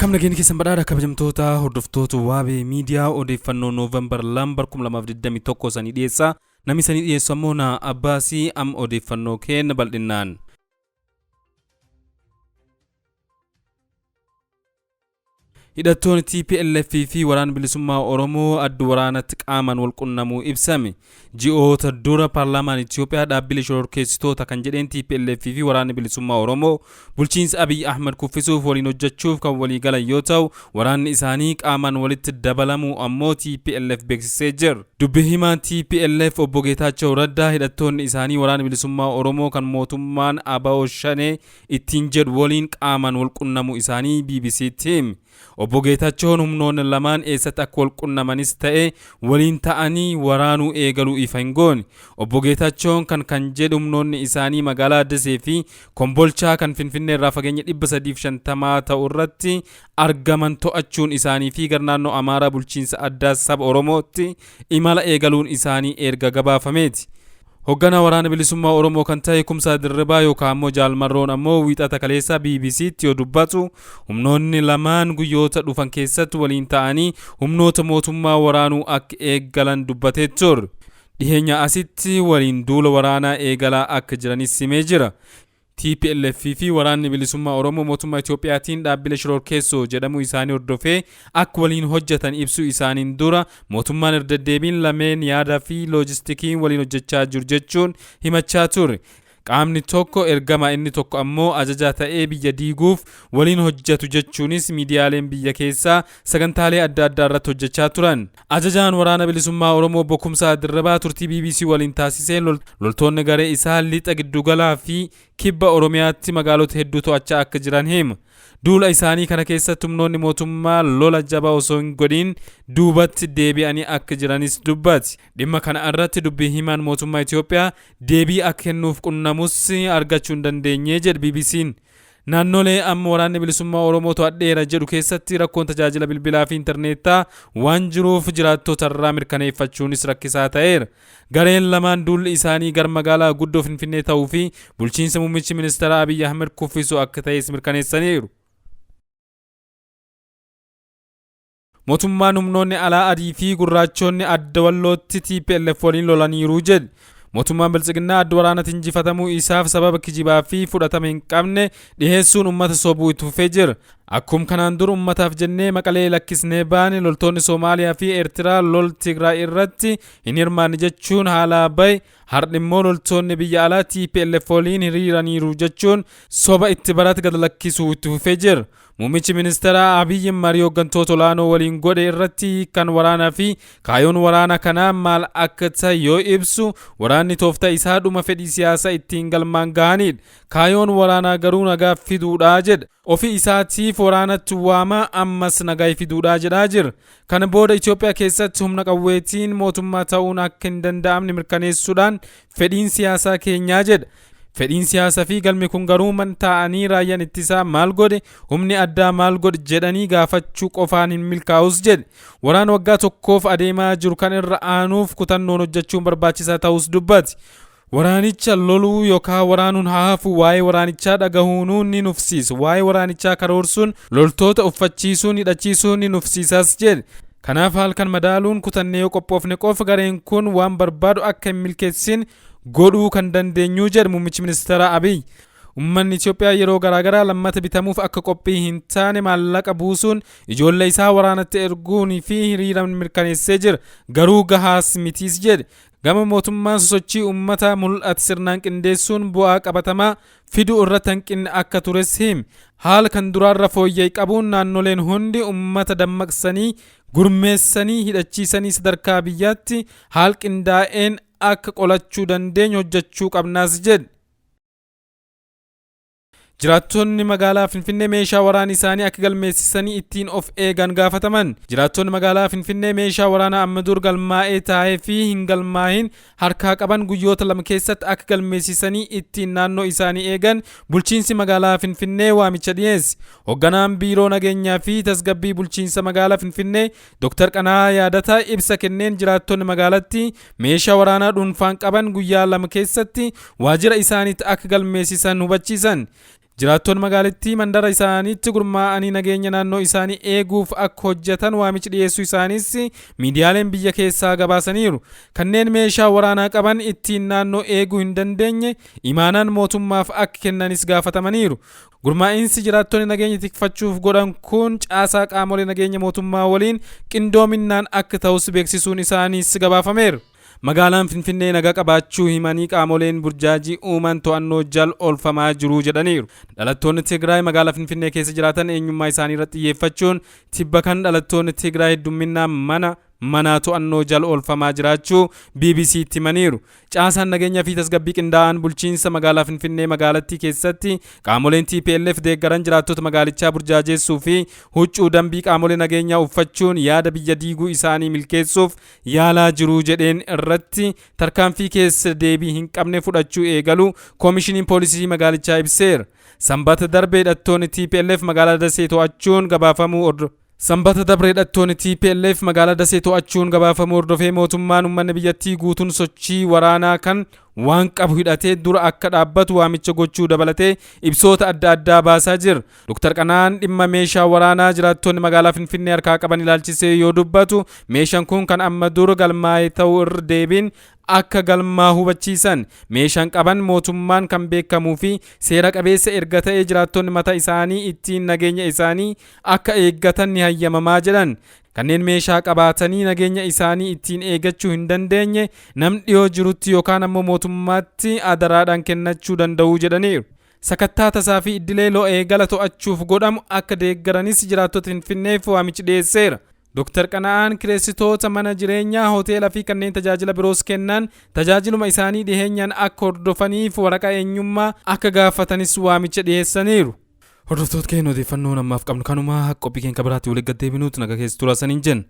Akkam nageenyi keessan badhaadha kabajamtoota hordoftoota Waabee Miidiyaa odeeffannoo Noovembar 2 2021 sanii dhiyeessa. Namni sanii dhiyeessu ammoo na Abbaasii am odeeffannoo kenna bal'innaan. Hidhattoonni TPLF fi Waraana Bilisummaa Oromoo adda waraanatti qaamaan wal qunnamuu ibsame. Ji'oota dura paarlaamaan Itoophiyaa dhaabbilee shororkeessitoota kan jedheen TPLF fi Waraanni Bilisummaa Oromoo bulchiinsa Abiy Ahmed kuffisuuf waliin hojjechuuf kan walii galan yoo ta'u, waraanni isaanii qaamaan walitti dabalamuu ammoo TPLF beeksisee jira. Dubbi himaan TPLF obbo Geetaachaw Raddaa hidhattoonni isaanii Waraana Bilisummaa Oromoo kan mootummaan ABO Shanee ittiin jedhu waliin qaamaan wal qunnamuu isaanii BBCtti hime. Obbo Geetachoon humnoonni lamaan eessatti akka wal qunnamanis ta'e waliin ta'anii waraanuu eegaluu ifa hin goone. Obbo Geetachoon kan kan jedhu humnoonni isaanii magaalaa Dasee fi Kombolchaa kan Finfinnee irraa fageenya 350 ta'u irratti argaman to'achuun isaanii fi gara naannoo Amaaraa bulchiinsa addaa saba Oromootti imala eegaluun isaanii erga gabaafameeti. Hogganaa Waraana Bilisummaa Oromoo kan ta'e Kumsaa Dirribaa yookaan ammoo Jaal Marroon ammoo Wiixata kaleessaa BBCtti yoo dubbatu humnoonni lamaan guyyoota dhufan keessatti waliin ta'anii humnoota mootummaa waraanuu akka eegalan dubbatee ture. Dhiheenya asitti waliin duula waraanaa eegalaa akka jiranis himee jira. Tplf fi Waraanni Bilisummaa Oromoo mootummaa Itoophiyaatiin dhaabbile shororkeessoo jedhamuu isaanii hordofee akka waliin hojjetan ibsuu isaaniin dura mootummaan irdeddeebiin lameen yaada fi loojistikiin waliin hojjechaa jiru jechuun himachaa ture. Qaamni tokko ergama inni tokko ammoo ajajaa ta'ee biyya diiguuf waliin hojjetu jechuunis miidiyaaleen biyya keessaa sagantaalee adda addaa irratti hojjechaa turan. Ajajaan Waraana Bilisummaa Oromoo Obbo Kumsaa Dirribaa turtii bbc waliin taasiseen loltoonni garee isaa lixa giddugalaa fi kibba Oromiyaatti magaalota hedduu to'achaa akka jiran hima. Duula isaanii kana keessatti humnoonni mootummaa lola jabaa osoo hin godhiin duubatti deebi'anii akka jiranis dubbati. Dhimma kana irratti dubbii himaan mootummaa Itoophiyaa deebii akka kennuuf qunnamus argachuu hin dandeenye jedhe BBC'n. Naannolee amma Waraanni Bilisummaa Oromoo to'adheera jedhu keessatti rakkoon tajaajila bilbilaa fi intarneetaa waan jiruuf jiraattotarraa mirkaneeffachuunis rakkisaa ta'eera. Gareen lamaan duulli isaanii gar magaalaa guddoo Finfinnee ta'uu fi bulchiinsa muummichi ministeeraa Abiy Ahmed kuffisuu akka ta'es mirkaneessaniiru. Mootummaan humnoonni alaa adii fi gurraachoonni adda wallootti TPLF waliin lolaniiru jedhe. Mootummaan Biltsiginnaa adda waraanatti injifatamuu isaaf sababa kijibaa fi fudhatama hin qabne dhiheessuun uummata sobuu itti fufee jira. Akkum kanaan dur uummataaf jennee Maqalee lakkisnee baane loltoonni Soomaaliyaa fi Eertiraa lol Tigraay irratti hin hirmaanne jechuun haalaa bahe Har'a immoo loltoonni biyya alaa TPLF waliin hiriiraniiru jechuun soba itti barate gad lakkisuu itti fufee jira. Muummichi ministeeraa Abiy marii hooggantoota olaanoo waliin godhe irratti kan waraanaa fi kaayoon waraana kanaa maal akka ta'e yoo ibsu waraanni tooftaa isaa dhuma fedhii siyaasaa ittiin galmaan gahanidha. Kaayoon waraanaa garuu nagaa fiduudha jedha. Ofii isaatiif waraanatti waama ammas nagaa fiduudha jedhaa jira. Kana booda Itoophiyaa keessatti humna qawweetiin mootummaa ta'uun akka hin danda'amne mirkaneessuudhaan fedhiin siyaasaa keenyaa jedha. Fedhiin siyaasaa fi galmi kun garuu man taa'anii raayyaan ittisaa maal godhe, humni addaa maal godhe jedhanii gaafachuu qofaan hin milkaa'us jedhe. Waraana waggaa tokkoof adeemaa jiru kan irra aanuuf kutannoon hojjechuun barbaachisaa ta'us dubbate. Waraanicha loluu yookaa waraanuun haa hafu waa'ee waraanichaa dhagahuunuu ni nufsiisa. Waa'ee waraanichaa karoorsuun, loltoota uffachiisuun, hidhachiisuun ni nufsiisas jedhe. Kanaaf haal kan madaaluun kutannee yoo qophoofne qofa gareen kun waan barbaadu akka hin milkeessin godhuu kan dandeenyu jedhe muummichi ministeeraa Abiy. Ummanni Itoophiyaa yeroo garaagaraa lammata bitamuuf akka qophii hin taane maallaqa buusuun ijoollee isaa waraanatti erguun fi hiriiraan mirkaneessee jira. Garuu gahaas mitiis jedhe. Gama mootummaan sosochii uummataa mul'ate sirnaan qindeessuun bu'aa qabatamaa fiduu irratti hanqinni akka tures hime. Haala kan duraarra fooyya'e qabuun naannoleen hundi uummata dammaqsanii, gurmeessanii, hidhachiisanii sadarkaa biyyaatti haal qindaa'een akka qolachuu dandeenyu hojjechuu qabnaas jedhe. Jiraattonni magaalaa Finfinnee meeshaa waraana isaanii akka galmeessisanii ittiin of eegan gaafataman. Jiraattonni magaalaa Finfinnee meeshaa waraanaa amma dur galmaa'ee taa'ee fi hin galmaahin harkaa qaban guyyoota 2 keessatti akka galmeessisanii ittiin naannoo isaanii eegan bulchiinsi magaalaa Finfinnee waamicha dhiyeesse. Hogganaan Biiroo Nageenyaa fi Tasgabbii Bulchiinsa Magaalaa Finfinnee Dr. Qana'aa Yaadataa ibsa kenneen jiraattonni magaalatti meeshaa waraanaa dhuunfaan qaban guyyaa 2 keessatti waajjira isaaniitti akka galmeessisan hubachiisan. Jiraattoonni magaalittii mandara isaaniitti gurmaa'anii nageenya naannoo isaanii eeguuf akka hojjetan waamichi dhiyeessuu isaanis miidiyaaleen biyya keessaa gabaasaniiru. Kanneen meeshaa waraanaa qaban ittiin naannoo eeguu hin dandeenye imaanaan mootummaaf akka kennanis gaafatamaniiru. Gurmaa'insi jiraattonni nageenya tikfachuuf godhan kun caasaa qaamolee nageenya mootummaa waliin qindoominaan akka ta'us beeksisuun isaaniis gabaafameera. Magaalaan Finfinnee nagaa qabaachuu himanii qaamoleen burjaajii uuman to'annoo jal oolfamaa jiru jedhaniiru. Dhalattoonni Tigraay magaalaa Finfinnee keessa jiraatan eenyummaa isaanii irratti xiyyeeffachuun tibba kan dhalattoonni Tigraay heddumminaan mana manaa to'annoo jal oolfamaa jiraachuu BBC'tti himaniiru. Caasaan nageenyaa fi tasgabbii qindaa'aan bulchiinsa magaalaa Finfinnee magaalattii keessatti qaamoleen TPLF deeggaran jiraattota magaalichaa burjaajeessuu fi huccuu dambii qaamolee nageenyaa uffachuun yaada biyya diiguu isaanii milkeessuuf yaalaa jiru jedheen irratti tarkaanfii keessa deebii hin qabne fudhachuu eegaluu koomishiniin poolisii magaalichaa ibseera. Sanbata darbe hidhattoonni TPLF magaalaa Dasee to'achuun gabaafamuu Sanbata dabre hidhattoonni TPLF magaalaa Dasee to'achuun gabaafamuu hordofee mootummaan uummanni biyyattii guutuun sochii waraanaa kan waan qabu hidhatee dura akka dhaabbatu waamicha gochuu dabalatee ibsoota adda addaa baasaa jira. Dr. Qana'aan dhimma meeshaa waraanaa jiraattonni magaalaa Finfinnee harkaa qaban ilaalchisee yoo dubbatu meeshaan kun kan amma dura galmaa'e ta'uu irra deebiin akka galmaa hubachiisan meeshaan qaban mootummaan kan beekamuu fi seera qabeessa erga ta'ee jiraattonni mataa isaanii ittiin nageenya isaanii akka eeggatan ni hayyamamaa jedhan. Kanneen meeshaa qabaatanii nageenya isaanii ittiin eeggachuu hin dandeenye nam dhiyoo jirutti yookaan ammoo mootummaatti adaraadhaan kennachuu danda'u jedhaniiru. Sakattaa tasaa fi iddilee lo'ee gala to'achuuf godhamu akka deeggaranis jiraattota Finfinneef waamichi dhiyeesseera. Dr. Qana'aan kireessitoota mana jireenyaa hoteela fi kanneen tajaajila biroos kennan tajaajiluma isaanii dhiheenyaan akka hordofaniif waraqaa eenyummaa akka gaafatanis waamicha dhiyeessaniiru. Hordoftoota keenya odeeffannoo ammaaf qabnu kanuma qophii keenya biraatti walitti deebinuutu naga keessa turaa saniin jenna.